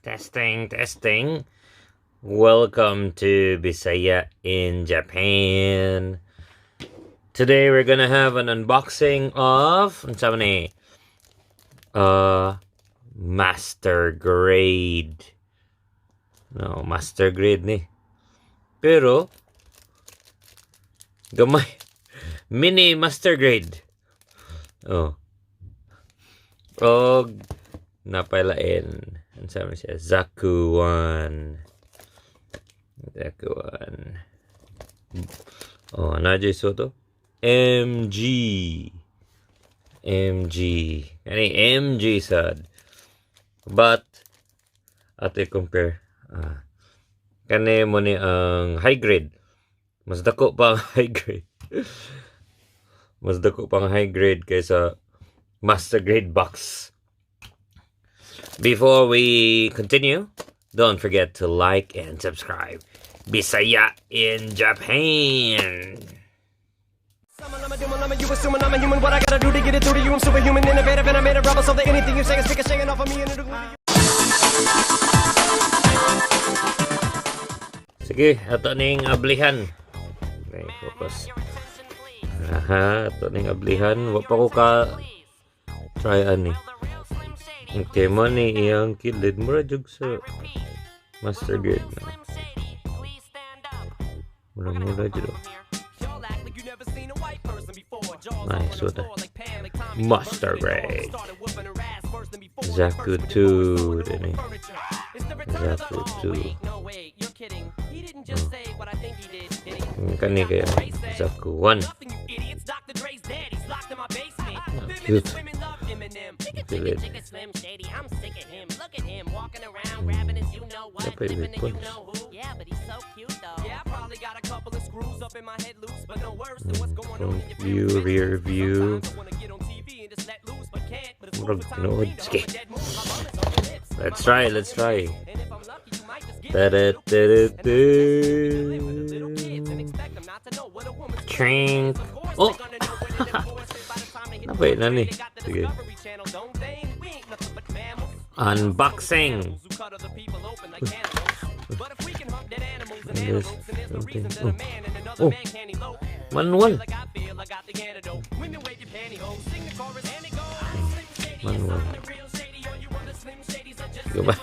Testing, testing. Welcome to Bisaya in Japan. Today we're gonna have an unboxing of, unsa man ni? Master Grade. No, Master Grade ni. Pero gamay, mini Master Grade. Oh. Og napailain. Unsa man siya? Zaku 1. Zaku 1. Oh, naa jud to? MG. MG. Kani MG sad. But ato i-compare. Ah, kani mao ni ang high grade. Mas dako pa ang high grade. Mas dako pa ang high grade kaysa Master Grade box. Before we continue, don't forget to like and subscribe. Bisaya in Japan. I'm a you assuming I'm a human. What I gotta do to get it through to you? I'm superhuman, innovative, and I made a rubber so that anything you say is ricocheting off of me and it'll glue to you. Sige, ato ning ablihan. Okay, focus. Aha, ato ning ablihan. Wa pa ko ka try ani. Okay, mao ni iyang kilid. Mura jud sa Master Grade na. Mura mura jud, oh. Nice, so Master Grade. Zaku 2 din eh. Zaku 2. Oh. Kani kaya Zaku 1. Ah, cute. Kilid. Dapat weapons. Front view, rear view. Murag tinuod. Sige. Let's try, let's try. Da-da-da-da-da. Trink. Oh! Napay na ni. Sige. Unboxing. There's something. Oh. Oh. Manual. Manual. Diba?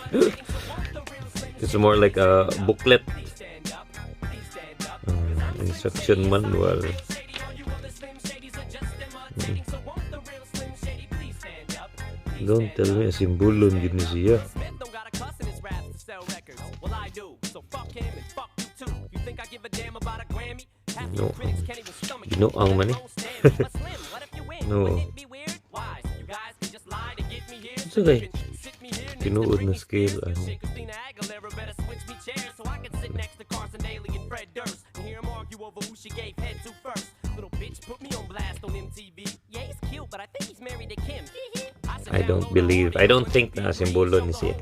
It's more like a booklet. Instruction manual. Don't tell me simbolon gid ni siya. No. Binuang man eh. No. Unsa kay? Tinuod na scale ano. I don't believe. I don't think na simbolo ni siya.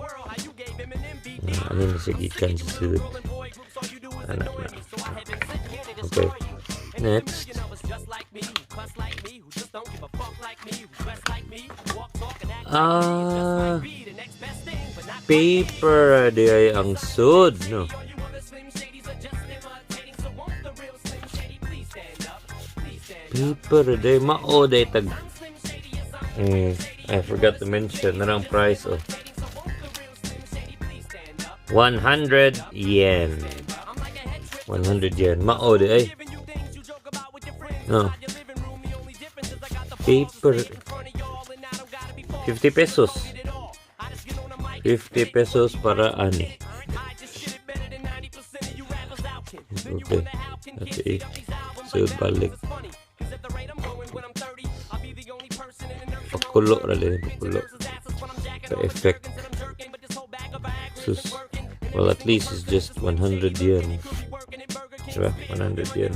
Ano ni siya gikan sa sud. Anak na. Okay. Next. Ah, paper di ay ang sud, no? Paper di mao di tag. I forgot to mention na ang price, oh. 100 yen. 100 yen. Mao di ay. No. Paper 50 pesos. 50 pesos para ani. Okay. That's it. So balik. Pakulo ra din, pakulo. The effect. Sus. Well, at least it's just 100 yen. Diba? 100 yen.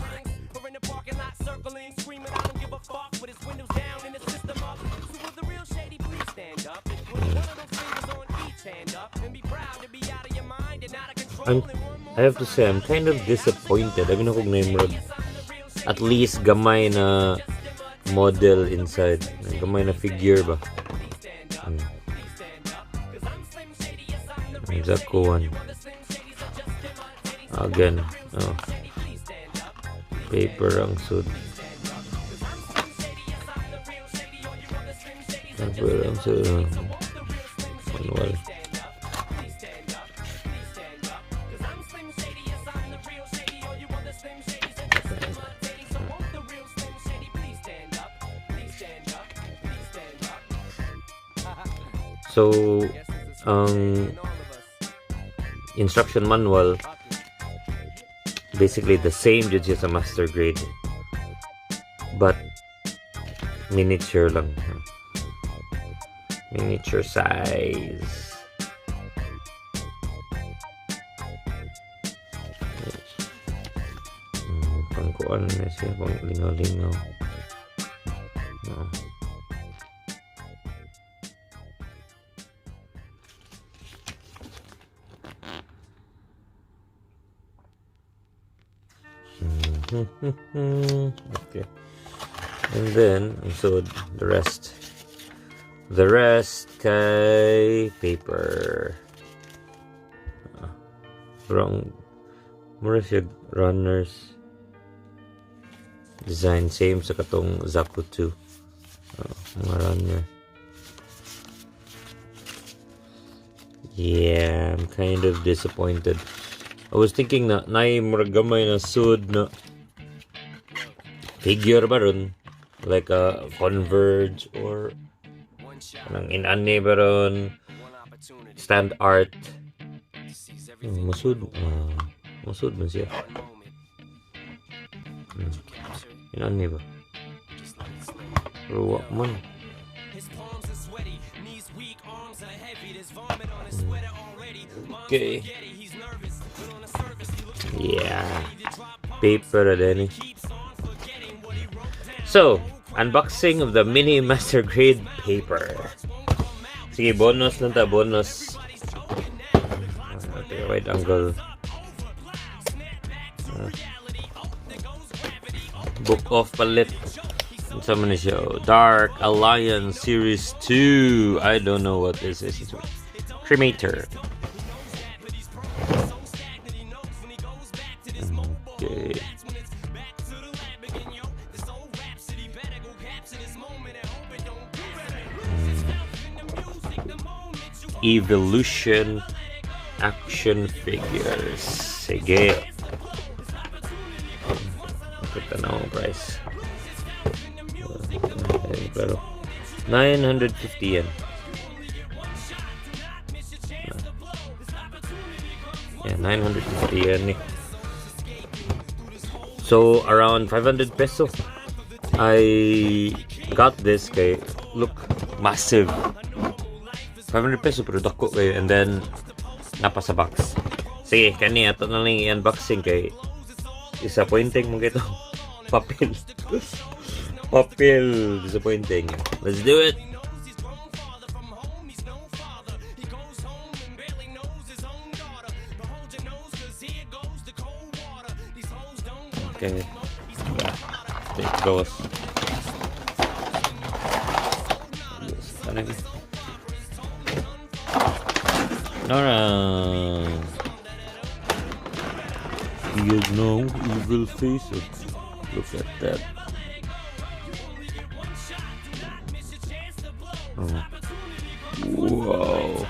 I have to say, I'm kind of disappointed. I mean, ako na at least gamay na model inside. Gamay na figure ba? Ang Zaku 1. Again, oh. Paper ang sud. Paper ang sud. Manual. So, ang instruction manual, basically the same jud siya sa master grade, but miniature lang, miniature size. Pangkuan na siya, pang lingaw-lingaw, no. Okay. And then, so the rest. The rest kay paper. Wrong. Mura siya runners. Design same sa katong Zaku 2. Mga runner. Yeah, I'm kind of disappointed. I was thinking na naay murag gamay na sud na figure ba ron, like a Converge or kanang inani ba ron, stand art. Musud man siya. Inani ba, pero wa man. Okay. Yeah. Paper din eh. So, unboxing of the mini master grade paper. Sige, bonus lang ta, bonus. Okay, wide angle. Book off palit. Unsa man ni siya? Dark Alliance Series 2. I don't know what this is. It's Cremator. Okay. Evolution action figures. Sige. Kita na ang price. Pero 950 yen. Yeah, 950 yen ni. So around 500 peso. I got this kay look massive. 500 peso pero dako kayo, and then napa sa box. Sige, kani ato na lang i-unboxing kay disappointing mo kito. Papel. Papel. Disappointing. Let's do it. Okay. Yeah. Take those. Yes. Ano yun? Nora. You know, evil face. Look at that. Oh. Whoa.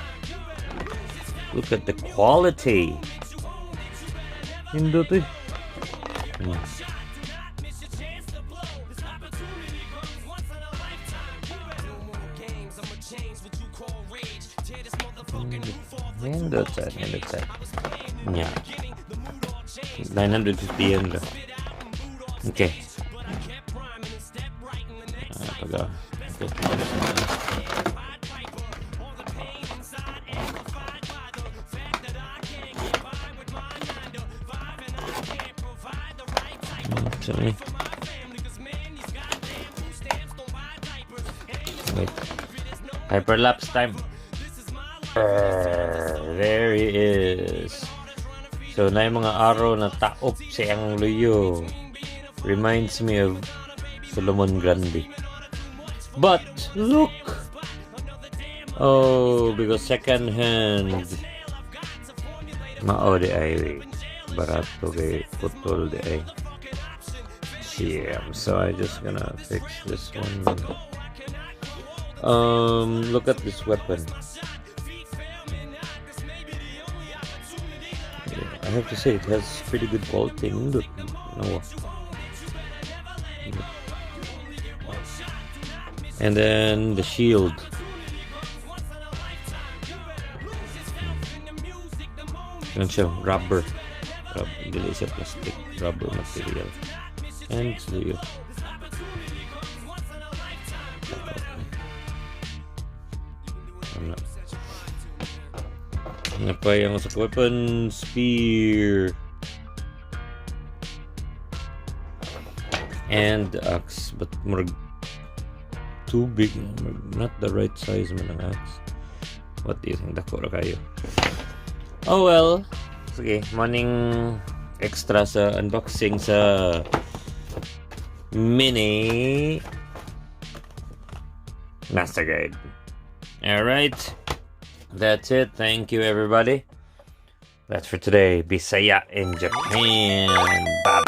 Look at the quality. Nindot eh. Nindot sad, nindot sad. Yeah. 950 yen ra. Okay. Taga. Okay. Sorry. Wait. Hyperlapse time. There he is. So, na yung mga araw na taop sa iyang luyo. Reminds me of Solomon Grundy. But, look! Oh, because second hand. Mao diay barato kay putol diay. Yeah, so I just gonna fix this one. Look at this weapon. Yeah, I have to say it has pretty good quality. Nindot. No. And then the shield. Ganun siya, rubber. Rubber. Dili siya plastic. Rubber material. And sleeve. Ano? Ano pa yung sa weapon? Spear. And axe. But murag too big. Not the right size man ang axe. What do you think? Dako ra kayo. Oh well. Sige, morning extra sa unboxing sa mini Master Grade. Alright. That's it. Thank you, everybody. That's for today. Bisaya in Japan. Bye.